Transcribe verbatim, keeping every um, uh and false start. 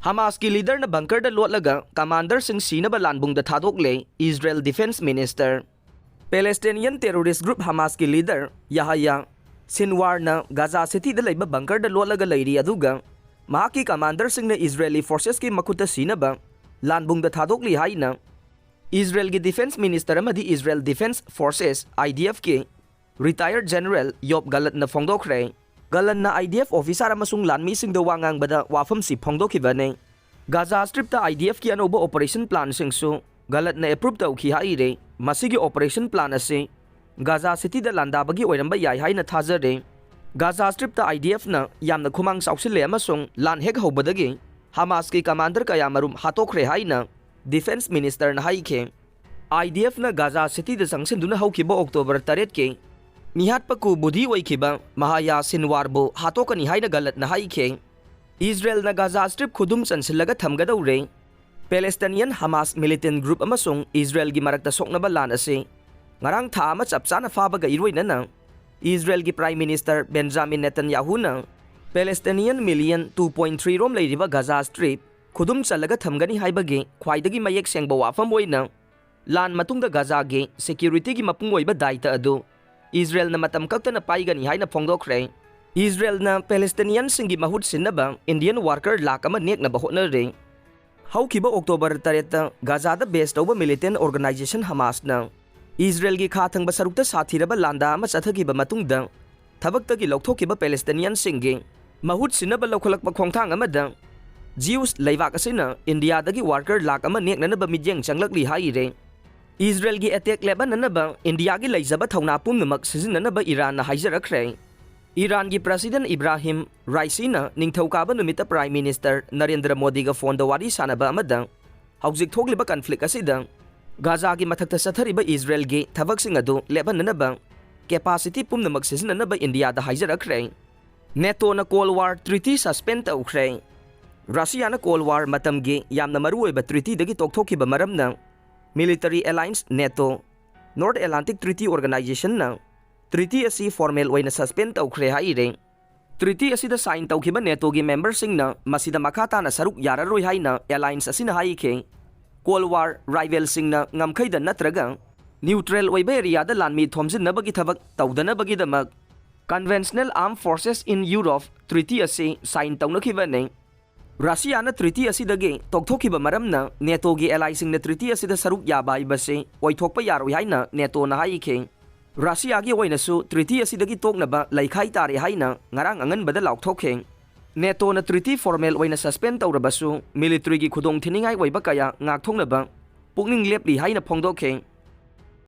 ꯍꯃꯥꯁꯀꯤ ꯂꯤꯗꯔꯅ ꯕꯪꯀꯔꯗ ꯂꯣꯠꯂꯒ ꯀꯃꯥꯟꯗꯔꯁꯤꯡ ꯁꯤꯅꯕ ꯂꯥꯟꯕꯨꯡꯗ ꯊꯥꯗꯣꯛꯂꯦ Israel defence minister. Palestinian terrorist group ꯍꯃꯥꯁꯀꯤ ꯂꯤꯗꯔ ꯌꯥꯍꯌꯥ ꯁꯤꯟꯋꯥꯔꯅ ꯒꯥꯖꯥ ꯁꯤꯇꯤꯗ ꯂꯩꯕ ꯕꯪꯀꯔꯗ ꯂꯣꯠꯂꯒ ꯂꯩꯔꯤ, ꯑꯗꯨꯒ ꯃꯍꯥꯛꯀꯤ ꯀꯃꯥꯟꯗꯔꯁꯤꯡꯅ ꯏꯖꯔꯦꯂꯤ ꯐꯣꯔꯁꯦꯁꯀꯤ ꯃꯈꯨꯠꯇ ꯁꯤꯅꯕ ꯂꯥꯟꯕꯨꯡꯗ ꯊꯥꯗꯣꯛꯂꯤ ꯍꯥꯏꯅ ꯏꯖꯔꯦꯜꯒꯤ ꯗꯤꯐꯦꯟꯁ ꯃꯤꯅꯤꯁꯇꯔ ꯑꯃꯗꯤ ꯏꯖꯔꯦꯜ ꯗꯤꯐꯦꯟꯁ ꯐꯣꯔꯁꯦꯁ, IDFꯀꯤ ꯔꯤꯇꯥꯌꯔ ꯖꯦꯅꯔꯦꯜ ꯌꯣꯞ ꯒꯂꯠꯅ ꯐꯣꯡꯗꯣꯛꯈ꯭ꯔꯦ꯫ ꯒꯂꯟꯅ IDF ꯑꯣꯐꯤꯁꯥꯔ ꯑꯃꯁꯨꯡ ꯂꯥꯟꯃꯤꯁꯤꯡꯗ ꯋꯥ ꯉꯥꯡꯕꯗ ꯋꯥꯐꯝꯁꯤ ꯐꯣꯡꯗꯣꯛꯈꯤꯕꯅꯤ꯫ ꯒꯥꯖꯥ ꯁ꯭ꯇ꯭ꯔꯤꯞꯇ IDFꯀꯤ ꯑꯅꯧꯕ ꯑꯣꯄꯔꯦꯁꯟ ꯄ꯭ꯂꯥꯟꯁꯤꯡꯁꯨ ꯒꯂꯠꯅ ꯑꯦꯄ꯭ꯔꯨꯞ ꯇꯧꯈꯤ ꯍꯥꯏꯔꯦ꯫ ꯃꯁꯤꯒꯤ ꯑꯣꯄꯔꯦꯁꯟ ꯄ꯭ꯂꯥꯟ ꯑꯁꯤ ꯒꯥꯖꯥ ꯁꯤꯇꯤꯗ ꯂꯥꯟꯗꯥꯕꯒꯤ ꯑꯣꯏꯔꯝꯕ ꯌꯥꯏ ꯍꯥꯏꯅ ꯊꯥꯖꯔꯦ꯫ ꯒꯥꯖꯥ ꯁ꯭ꯇ꯭ꯔꯤꯞꯇ IDFꯅ ꯌꯥꯝꯅ ꯈꯨꯃꯥꯡ ꯆꯥꯎꯁꯤꯜꯂꯦ ꯑꯃꯁꯨꯡ ꯂꯥꯟ ꯍꯦꯛ ꯍꯧꯕꯗꯒꯤ ꯍꯃꯥꯁꯀꯤ ꯀꯃꯥꯟꯗꯔ ꯀꯌꯥ ꯃꯔꯨꯝ ꯍꯥꯠꯇꯣꯛꯈ꯭ꯔꯦ ꯍꯥꯏꯅ ꯗꯤꯐꯦꯟꯁ ꯃꯤꯅꯤꯁꯇꯔꯅ ꯍꯥꯏꯈꯤ꯫ IDFꯅ ꯒꯥꯖꯥ ꯁꯤꯇꯤꯗ ꯆꯪꯁꯤꯟꯗꯨꯅ ꯍꯧꯈꯤꯕ ꯑꯣꯛꯇꯣꯕꯔ ꯇꯔꯦꯠꯀꯤ ꯃꯤꯍꯥꯠꯄ ꯀꯨ ꯕꯨꯙꯤ ꯑꯣꯏꯈꯤꯕ ꯃꯍꯥꯌꯥ ꯁꯤꯟꯋꯥꯔꯕꯨ ꯍꯥꯠꯇꯣꯛꯀꯅꯤ ꯍꯥꯏꯅ ꯒꯂꯠꯅ ꯍꯥꯏꯈꯤ꯫ ꯏꯖꯔꯦꯜꯅ ꯒꯥꯖꯥ ꯁ꯭ꯇ꯭ꯔꯤꯞ ꯈꯨꯗꯨꯝ ꯆꯟꯁꯤꯜꯂꯒ ꯊꯝꯒꯗꯧꯔꯦ꯫ ꯄꯦꯂꯦꯁꯇꯤꯅꯤꯌꯟ ꯍꯃꯥꯁ ꯃꯤꯂꯤꯇꯦꯟ ꯒ꯭ꯔꯨꯞ ꯑꯃꯁꯨꯡ ꯏꯖꯔꯦꯜꯒꯤ ꯃꯔꯛꯇ ꯁꯣꯛꯅꯕ ꯂꯥꯟ ꯑꯁꯤ ꯉꯔꯥꯡ ꯊꯥ ꯑꯃ ꯆꯞ ꯆꯥꯅ ꯐꯥꯕꯒ ꯏꯔꯣꯏꯅꯅ ꯏꯖꯔꯦꯜꯒꯤ ꯄ꯭ꯔꯥꯏꯝ ꯃꯤꯅꯤꯁꯇꯔ ꯕꯦꯟꯖꯥꯃꯤꯟ ꯅꯦꯇꯟꯌꯥꯍꯨꯅ Palestinian million two point three ꯔꯣꯝ ꯂꯩꯔꯤꯕ ꯒꯥꯖꯥ ꯁ꯭ꯇ꯭ꯔꯤꯞ ꯈꯨꯗꯨꯝ ꯆꯜꯂꯒ ꯊꯝꯒꯅꯤ ꯍꯥꯏꯕꯒꯤ ꯈ꯭ꯋꯥꯏꯗꯒꯤ ꯃꯌꯦꯛ ꯁꯦꯡꯕ ꯋꯥꯐꯝ ꯑꯣꯏꯅ ꯂꯥꯟ ꯃꯇꯨꯡꯗ ꯒꯥꯖꯥꯒꯤ ꯁꯦꯀ꯭ꯌꯨꯔꯤꯇꯤꯒꯤ ꯃꯄꯨꯡ ꯑꯣꯏꯕ ꯗꯥꯏꯇ ꯑꯗꯨ ꯏꯖꯔꯦꯜꯅ ꯃꯇꯝ ꯀꯛꯇꯅ ꯄꯥꯏꯒꯅꯤ ꯍꯥꯏꯅ ꯐꯣꯡꯗꯣꯛꯈ꯭ꯔꯦ꯫ ꯏꯖꯔꯦꯜꯅ ꯄꯦꯂꯦꯁꯇꯤꯅꯤꯌꯟꯁꯤꯡꯒꯤ ꯃꯍꯨꯠ ꯁꯤꯟꯅꯕ ꯏꯟꯗꯤꯌꯟ ꯋꯥꯔꯀꯔ ꯂꯥꯈ ꯑꯃ ꯅꯦꯛꯅꯕ ꯍꯣꯠꯅꯔꯦ꯫ ꯍꯧꯈꯤꯕ ꯑꯣꯛꯇꯣꯕꯔ ꯇꯔꯦꯠꯇ ꯒꯥꯖꯥꯗ ꯕꯦꯁ ꯇꯧꯕ ꯃꯤꯂꯤꯇꯦꯟ ꯑꯣꯔꯒꯅꯥꯏꯖꯦꯁꯟ ꯍꯃꯥꯁꯅ ꯏꯖꯔꯦꯜꯒꯤ ꯈꯥ ꯊꯪꯕ ꯁꯔꯨꯛꯇ ꯁꯥꯊꯤꯔꯕ ꯂꯥꯟꯗꯥ ꯑꯃ ꯆꯠꯊꯈꯤꯕ ꯃꯇꯨꯡꯗ ꯊꯕꯛꯇꯒꯤ ꯂꯧꯊꯣꯛꯈꯤꯕ ꯄꯦꯂꯦꯁꯇꯤꯅꯤꯌꯟꯁꯤꯡꯒꯤ ꯃꯍꯨꯠ ꯁꯤꯟꯅꯕ ꯂꯧꯈꯠꯂꯛꯄ ꯈꯣꯡꯊꯥꯡ ꯑꯃꯗ ꯖꯤꯌꯨꯁ ꯂꯩꯕꯥꯛ ꯑꯁꯤꯅ ꯏꯟꯗꯤꯌꯥꯗꯒꯤ ꯋꯥꯔꯀꯔ ꯂꯥꯈ ꯑꯃ ꯅꯦꯛꯅꯅꯕ ꯃꯤꯠꯌꯦꯡ ꯆꯪꯂꯛꯂꯤ ꯍꯥꯏꯔꯦ꯫ ꯏꯖꯔꯦꯜꯒꯤ ꯑꯦꯇꯦꯛ ꯂꯦꯞꯍꯟꯅꯅꯕ ꯏꯟꯗꯤꯌꯥꯒꯤ ꯂꯩꯖꯕ ꯊꯧꯅꯥ ꯄꯨꯝꯅꯃꯛ ꯁꯤꯖꯤꯟꯅꯅꯕ ꯏꯔꯥꯟꯅ ꯍꯥꯏꯖꯔꯛꯈ꯭ꯔꯦ꯫ ꯏꯔꯥꯟꯒꯤ ꯄ꯭ꯔꯁꯤꯗꯦꯟ ꯏꯕ꯭ꯔꯥꯍꯤꯝ ꯔꯥꯏꯁꯤꯅ ꯅꯤꯡꯊꯧꯀꯥꯕ ꯅꯨꯃꯤꯠꯇ ꯄ꯭ꯔꯥꯏꯝ ꯃꯤꯅꯤꯁꯇꯔ ꯅꯔꯦꯟꯗ꯭ꯔ ꯃꯣꯗꯤꯒ ꯐꯣꯟꯗ ꯋꯥꯔꯤ ꯁꯥꯟꯅꯕ ꯑꯃꯗ ꯍꯧꯖꯤꯛ ꯊꯣꯛꯂꯤꯕ ꯀꯟꯐ꯭ꯂꯤꯛ ꯑꯁꯤꯗ ꯒꯥꯖꯥꯒꯤ ꯃꯊꯛꯇ ꯆꯠꯊꯔꯤꯕ ꯏꯖꯔꯦꯜꯒꯤ ꯊꯕꯛꯁꯤꯡ ꯑꯗꯨ ꯂꯦꯞꯍꯟꯅꯅꯕ ꯀꯦꯄꯥꯁꯤꯇꯤ ꯄꯨꯝꯅꯃꯛ ꯁꯤꯖꯤꯟꯅꯅꯕ ꯏꯟꯗꯤꯌꯥꯗ ꯍꯥꯏꯖꯔꯛꯈ꯭ꯔꯦ꯫ ꯅꯦꯇꯣꯅ ꯀꯣꯜ ꯋꯥꯔ ꯇ꯭ꯔꯤꯇꯤ ꯁꯁꯄꯦꯟ ꯇꯧꯈ꯭ꯔꯦ꯫ ꯔꯁꯤꯌꯥꯅ ꯀꯣꯜ ꯋꯥꯔ ꯃꯇꯝꯒꯤ ꯌꯥꯝꯅ ꯃꯔꯨꯑꯣꯏꯕ ꯇ꯭ꯔꯤꯇꯤꯗꯒꯤ ꯇꯣꯛꯊꯣꯛꯈꯤꯕ ꯃꯔꯝꯅ military alliance NATO, north Atlantic treaty ꯑꯣꯔꯒꯅꯥꯏꯖꯦꯁꯟꯅ ꯇ꯭ꯔꯤꯇꯤ ꯑꯁꯤ ꯐꯣꯔꯃꯦꯜ ꯑꯣꯏꯅ ꯁꯁꯄꯦꯟ ꯇꯧꯈ꯭ꯔꯦ ꯍꯥꯏꯔꯦ꯫ Treaty ꯑꯁꯤꯗ sign ꯇꯧꯈꯤꯕ NATOꯒꯤ memberꯁꯤꯡꯅ ꯃꯁꯤꯗ ꯃꯈꯥ ꯇꯥꯅ ꯁꯔꯨꯛ ꯌꯥꯔꯔꯣꯏ ꯍꯥꯏꯅ alliance ꯑꯁꯤꯅ ꯍꯥꯏꯈꯤ꯫ Cold War rivalꯁꯤꯡꯅ ꯉꯝꯈꯩꯗ ꯅꯠꯇ꯭ꯔꯒ neutral ꯑꯣꯏꯕ areaꯗ ꯂꯥꯟꯃꯤ ꯊꯣꯝꯖꯤꯟꯅꯕꯒꯤ ꯊꯕꯛ ꯇꯧꯗꯅꯕꯒꯤꯗꯃꯛ Conventional Armed Forces in Europe Treaty ꯑꯁꯤ sign ꯇꯧꯅꯈꯤꯕꯅꯤ꯫ ꯔꯁꯤꯌꯥꯅ treaty ꯑꯁꯤꯗꯒꯤ ꯇꯣꯛꯊꯣꯛꯈꯤꯕ ꯃꯔꯝꯅ NATOꯒꯤ allyꯁꯤꯡꯅ treaty ꯑꯁꯤꯗ ꯁꯔꯨꯛ ꯌꯥꯕ ꯍꯥꯏꯕꯁꯤ ꯑꯣꯏꯊꯣꯛꯄ ꯌꯥꯔꯣꯏ ꯍꯥꯏꯅ NATOꯅ ꯍꯥꯏꯈꯤ꯫ ꯔꯁꯤꯌꯥꯒꯤ ꯑꯣꯏꯅꯁꯨ treaty ꯑꯁꯤꯗꯒꯤ ꯇꯣꯛꯅꯕ ꯂꯩꯈꯥꯏ ꯇꯥꯔꯦ ꯍꯥꯏꯅ ꯉꯔꯥꯡ ꯑꯉꯟꯕꯗ ꯂꯥꯎꯊꯣꯛꯈꯤ꯫ NATOꯅ treaty formal ꯑꯣꯏꯅ suspend ꯇꯧꯔꯕꯁꯨ militaryꯒꯤ ꯈꯨꯗꯣꯡ ꯊꯤꯅꯤꯡꯉꯥꯏ ꯑꯣꯏꯕ ꯀꯌꯥ ꯉꯥꯛꯊꯣꯛꯅꯕ ꯄꯨꯛꯅꯤꯡ ꯂꯦꯞꯂꯤ ꯍꯥꯏꯅ ꯐꯣꯡꯗꯣꯛꯈꯤ꯫